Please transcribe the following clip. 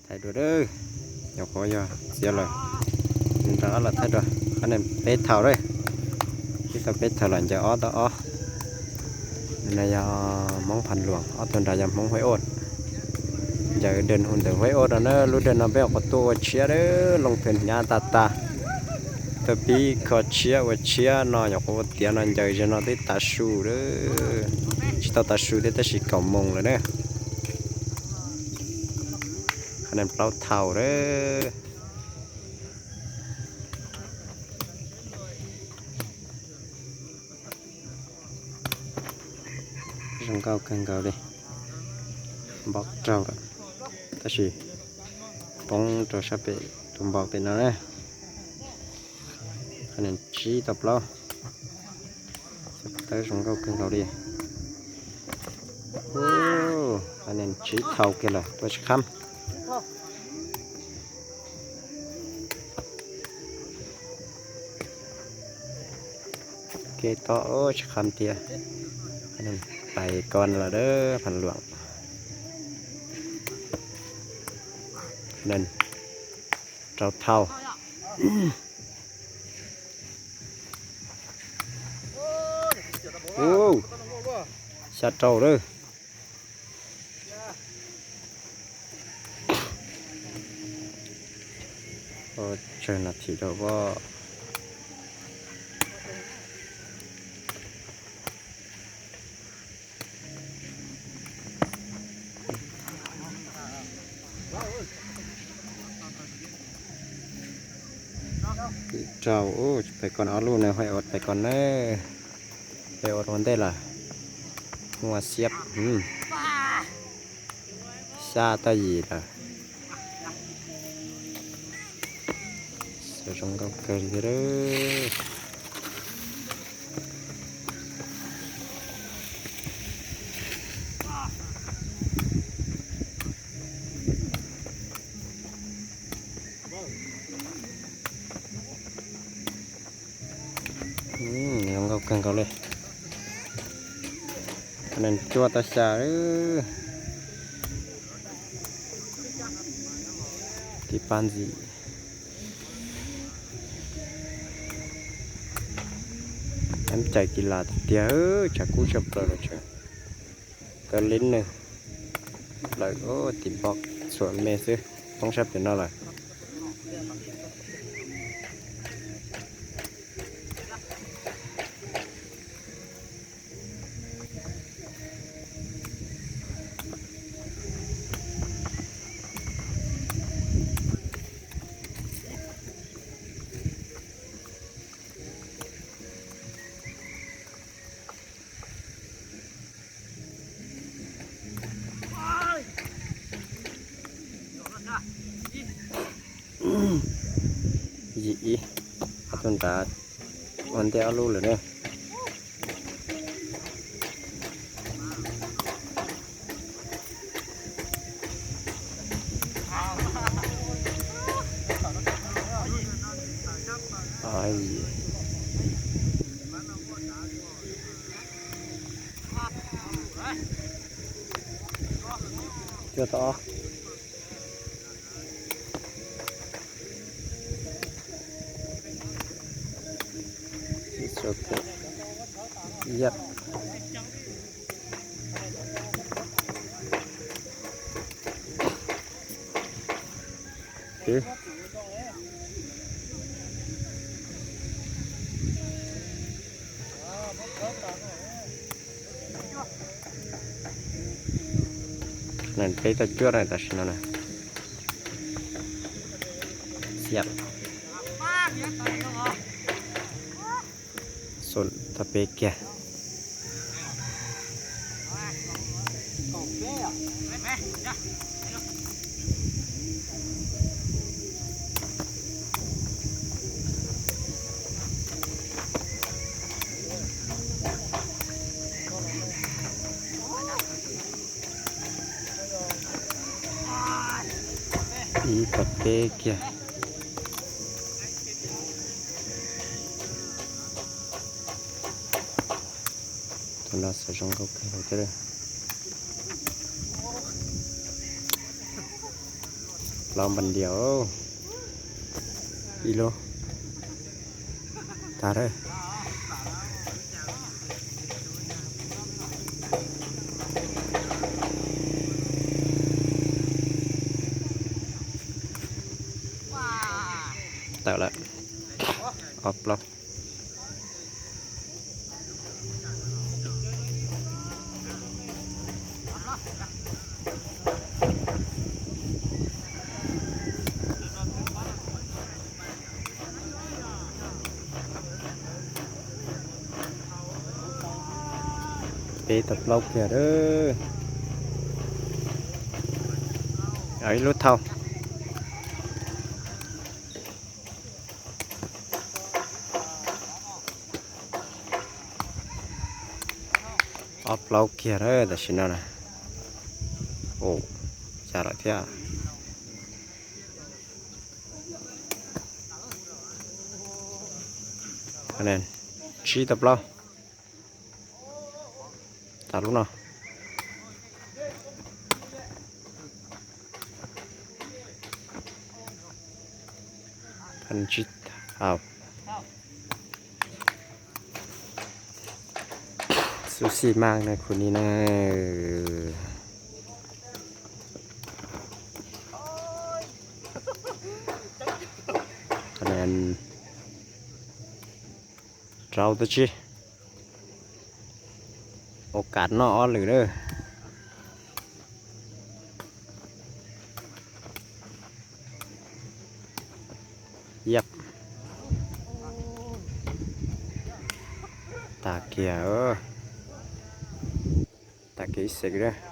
Thaij dua, nyuam qhuav yog txiav lawm, nrog ob los thaij dua. Qhov no peb thaum lawm, ib tau peb thaum los ncaws ob tau ob. No yog Hmoob Phav Luam, ob tug nrad yog Hmoob Huaib Oj. Ncaws dej hu ntawm Huaib Oj no na, lub dej no peb ua quas tuaj ua tshiab lawm, loo thwm hnyav tag tag. Tuaj pib kho tshiab ua tshiab no nyuam qhuav ua tiav no ncaws ze no twb tav su lawm, tsis tau tav su thiab tab sis kaum moos lawm na. Qhov no plaub thaum lawm. Zoo nkauj kawg nkaus li. Npog raug lawm, tab sis poob rau sab pem tus npog pem no na. Qhov no tsib tau plaub. Tawb zoo nkauj kawg nkaus li. Qhov no tsib thaum kiag lawm, tuaj tsis khab. Kev tob tsis khab tiag. Pais ko lawm, Phav Luam. Rau thaum. Xya rau lawm. Tsawg nas this rau pob. Rau, pais ko ob lub na, Huaib Oj pais ko na. Huaib Oj ua ntej lawm. Muaj xiab. Xya tau yim lawm. Xyov zoo nkauj kawg li thiab. Zoo nkauj kawg nkaus li. Nees cuaj tau xya. Tib pab ntxiv. Ib cais kis las tiag tiag, tshav kub tshaj plaws los tseem kaw lib nws lawm. Tiv npog txhuam me xwb, poob sab pem no lawm. Yim ib, ob tug nrad ua ntej ob lub lawm ne. Cuaj tau ob. Ib xuab pem, yam. Nees peb tau cuaj na tam sim no na. Xiam. Xum tau peb kiag. Ib tau peb kiag. Tus no xav zoo nkauj kawg thiab. Plaub npas diav, ib lub tag. Tawm lawm, ob plaub. Peb tau plaub kiag lawm. Ib lub thauj. Ob plaub kiag lawm tam sim no na. Ua cas lawm thiab. Tsib tau plaub. Tas lub no. Tsib tau. Xub xi mas na khu ni na. Rau tau tsib. Ua kam noj ob lwm lawm. Yep. Tag kiag. Tag kiag ib xeem.